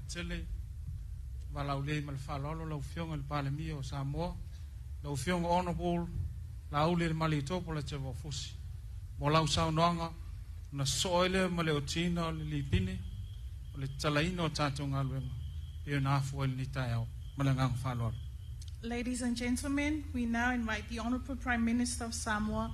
tele. Valaulei ma le faaaloalo lau Afioga i le Palemia o Samoa, lau Afioga Honorable Laaulialemalietoa Polataivao Fosi, mo lau saunoaga na sosoo ai lea ma le otiina o le lipine o le tatalaina o tatou galuega e pei ona afua ai lenei taeao. Ma le agaga faaaloalo. Ladies and gentlemen, we now invite the Honorable Prime Minister of Samoa,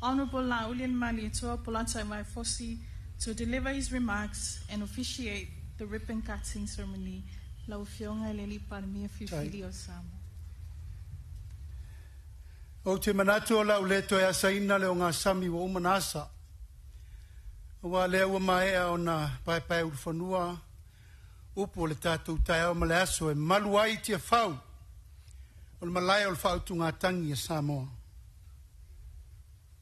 Honorable Laaulialemalietoa Polataivao Fosi, to deliver his remarks and officiate the ribbon cutting ceremony. Lau Afioga i le Palemia filifili o Samoa. Ou te manatu o le a ou le toe asaina le ogasami ua uma ona asa. Aua o lea ua maea ona paepaeulufanua upu o le tatou taeao ma le aso e malu ai Tiafau o le malae o le faautugatagi a Samoa.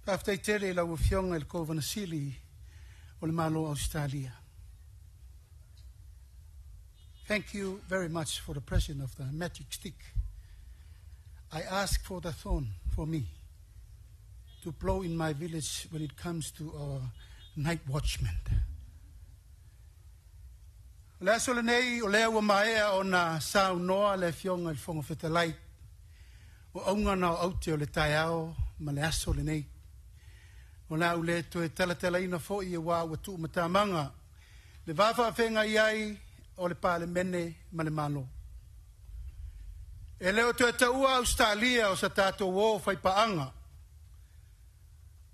Faafetai tele i lau Afioga i le Kovana Sili o le Malo o Ausetalia. Thank you very much for the present of the magic stick. I ask for the thorn for me to blow in my village when it comes to our night watchman. O le aso lenei o lea ua maea ona saunoa le Afioga i le Fofoga Fetalai o auga na o aute o le taeao ma le aso lenei. O le a ou le toe talatalaina foi aua ua tuumatamaga le va faafeagai ai o le Palemene ma le Malo. E le o toe taua Ausetalia o sa tatou o faipaaga,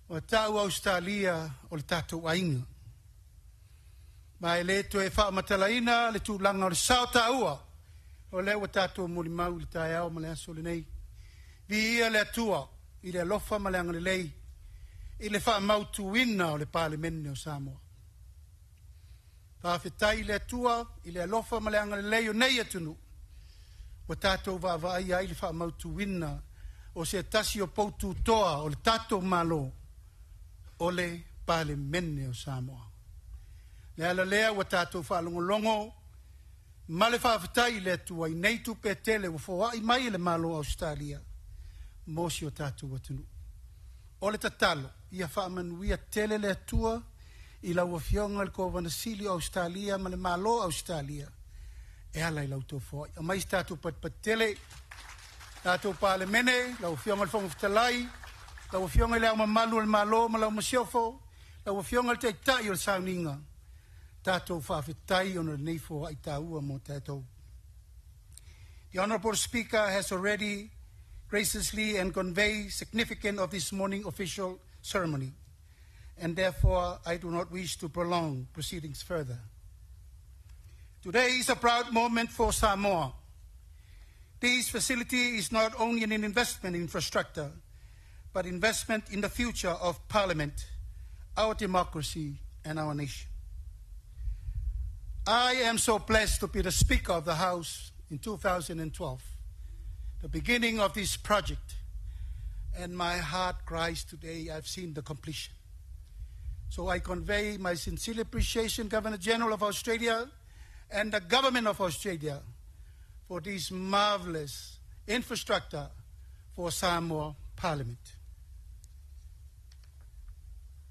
ua tau Ausetalia o le tatou aiga. Ma e le toe faamatalaina le tulaga o le sao taua o lea ua tatou molimau i le taeao ma le aso lenei. Viia le Atua i le alofa ma le agalelei i le faamautuina o le Palemene o Samoa. Faafetai i le Atua i le alofa ma le agalelei o nei atunuu ua tatou vaavaaia ai le faamautuina o se tasi o poututoa o le tatou Malo o le Palemene o Samoa. Le ala lea ua tatou faalogologo ma le faafetai i le Atua i nei tupe tele ua foai mai e le Malo o Ausetalia mo si o tatou atunuu. O le tatalo ia faamanuia tele le Atua i lau Afioga i le Kovana Sili o Ausetalia ma le Malo o Ausetalia e ala i la outou foai. Aumai se tatou patipati tele, tatou Palemene, lau Afioga i le Fofoga Fetalai, lau Afioga i le Ao Mamalu o le Malo ma lau Masiofo, lau Afioga i le Taitai o le Sauniga, tatou faafetai ona o lenei foai taua mo tatou. The Honorable Speaker has already graciously and conveyed significance of this morning official ceremony, and therefore I do not wish to prolong proceedings further. Today is a proud moment for Samoa. This facility is not only an investment in infrastructure, but investment in the future of Parliament, our democracy, and our nation. I am so blessed to be the Speaker of the House in 2012, the beginning of this project, and my heart cries today I've seen the completion. So I convey my sincere appreciation, Governor General of Australia and the Government of Australia, for this marvelous infrastructure for Samoa Parliament.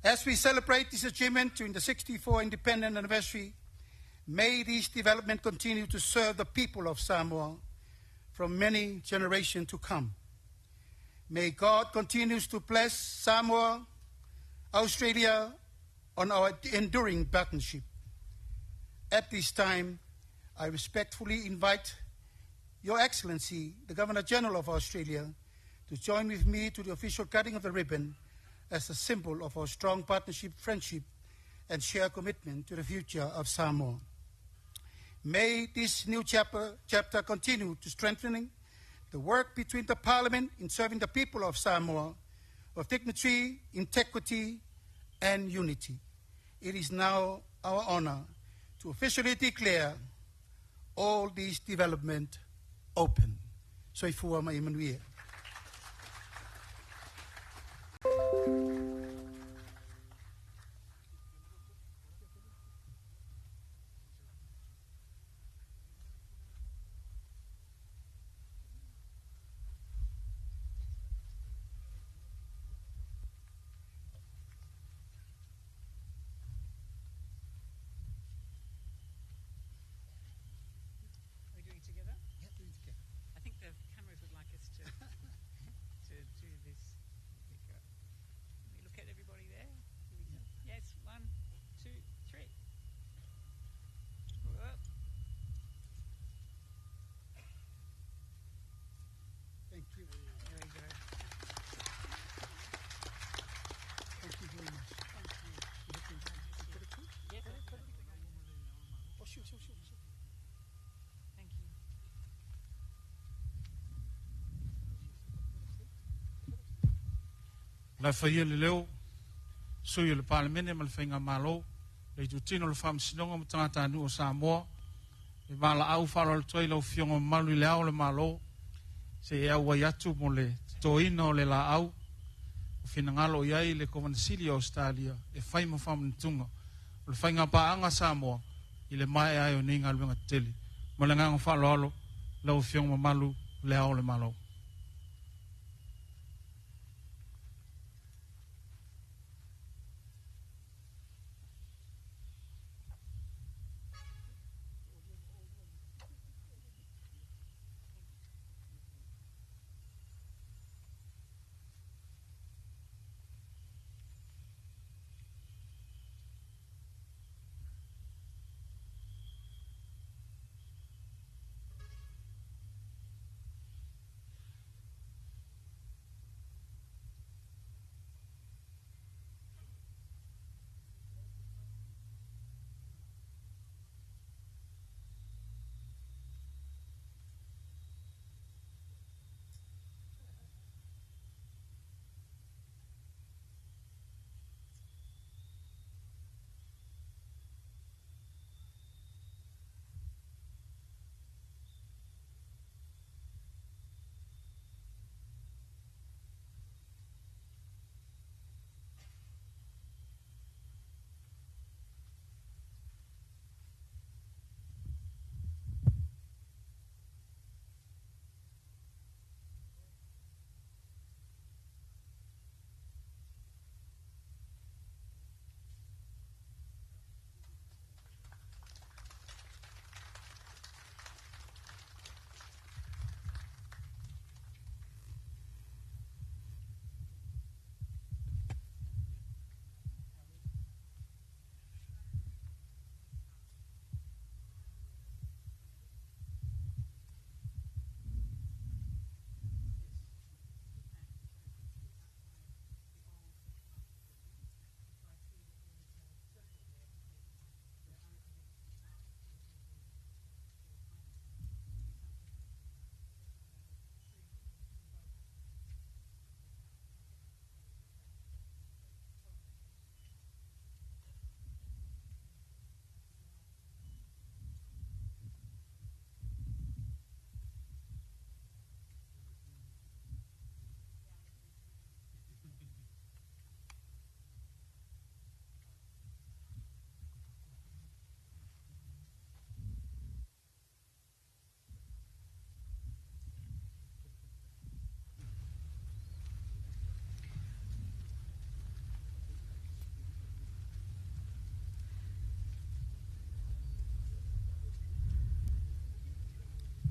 As we celebrate this achievement during the 64th independent anniversary, may this development continue to serve the people of Samoa from many generations to come. May God continue to bless Samoa, Australia, on our enduring partnership. At this time, I respectfully invite Your Excellency, the Governor General of Australia, to join with me to the official cutting of the ribbon as a symbol of our strong partnership, friendship, and shared commitment to the future of Samoa. May this new chapter continue to strengthening the work between the Parliament in serving the people of Samoa of dignity, integrity, and unity. It is now our honor to officially declare all these development open. Soifua ma ia manuia. La faia le leo, sui o le Palemene ma le Faigamalo, le itutino o le Faamasinoga ma tagatanuu o Samoa, e valaau faaaloalo atu ai lau Afioga mamalu i le Ao o le Malo, se i e auai atu mo le totoina o le laau ua finagalo i ai le Kovana Sili o Ausetalia e fai ma faamanatuga o le faigapaaga a Samoa i le maea ai o nei galuega tetele. Ma le agaga faaaloalo lau Afioga mamalu le Ao o le Malo.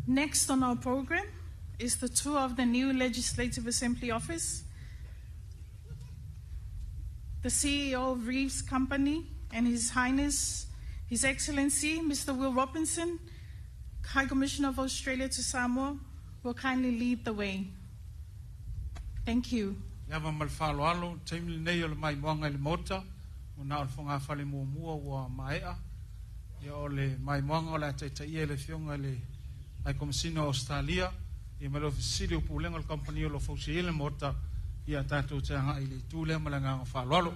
Next on our program is the tour of the new Legislative Assembly office. The CEO of Reeves Company and His Highness, His Excellency, Mr. Will Robinson, High Commissioner of Australia to Samoa, will kindly lead the way. Thank you. Le ava ma le faaaloalo, o le taimi lenei o le maimoaga i le Maota, ua na o le fogafale muamua ua maea. Ia o le maimoaga o le a taitaia e le Afioga i le High Komesina o Ausetalia, ia ma le Ofisa Sili o Pulega o le Kamupani o lo o fausia ai le Maota, ia tatou te agai i le itu lea ma le agaga faaaloalo.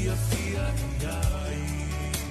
Fia fia iai.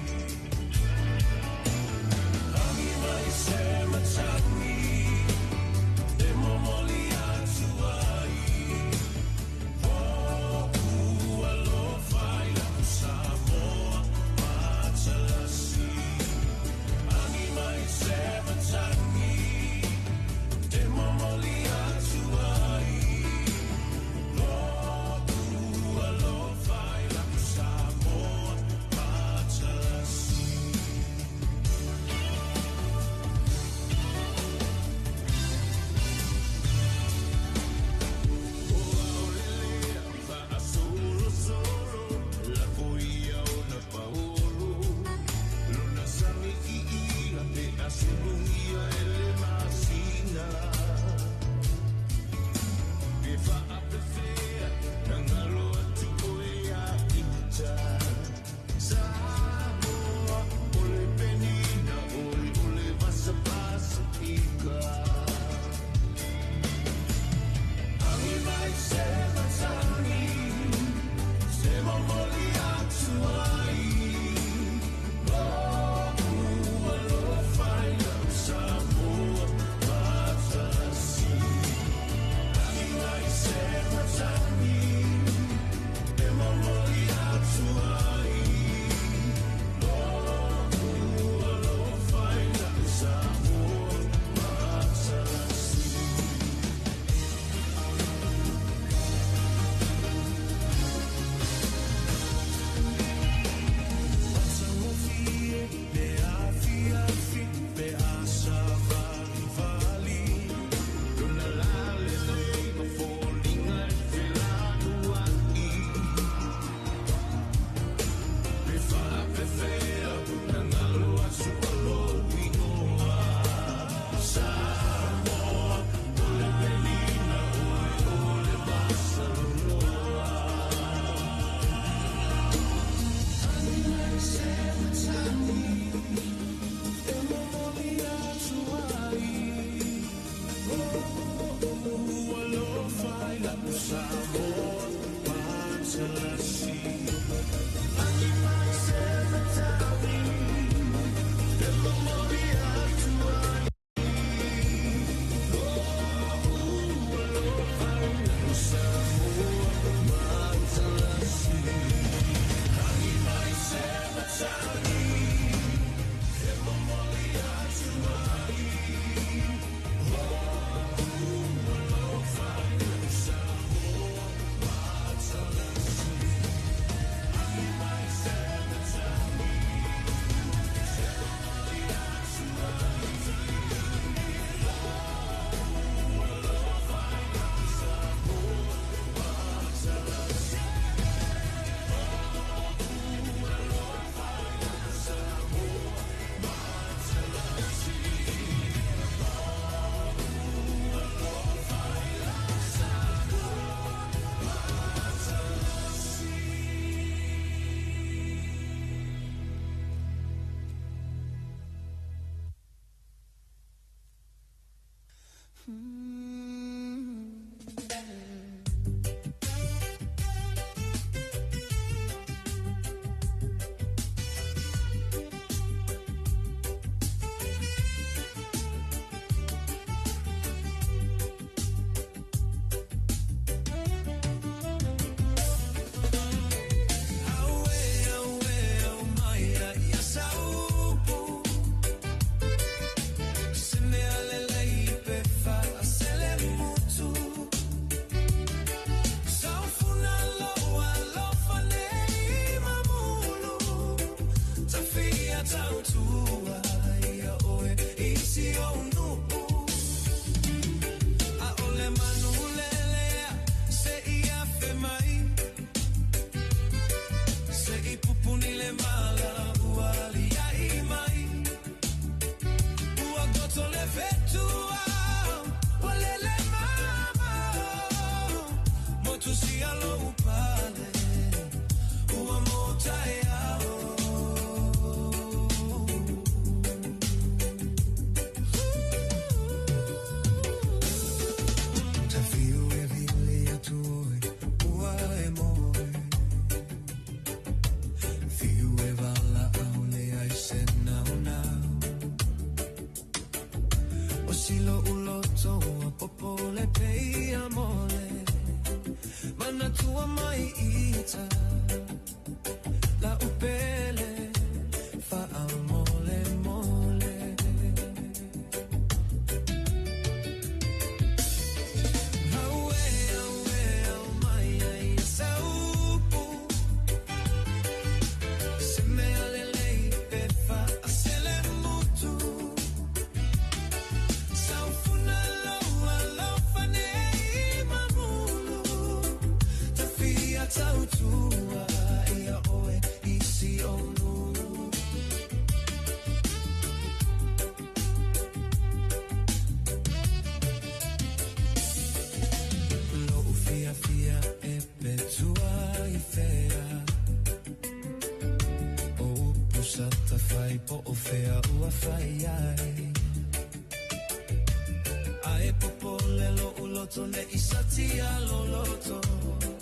Ae popole lo uloto le isatia loloto.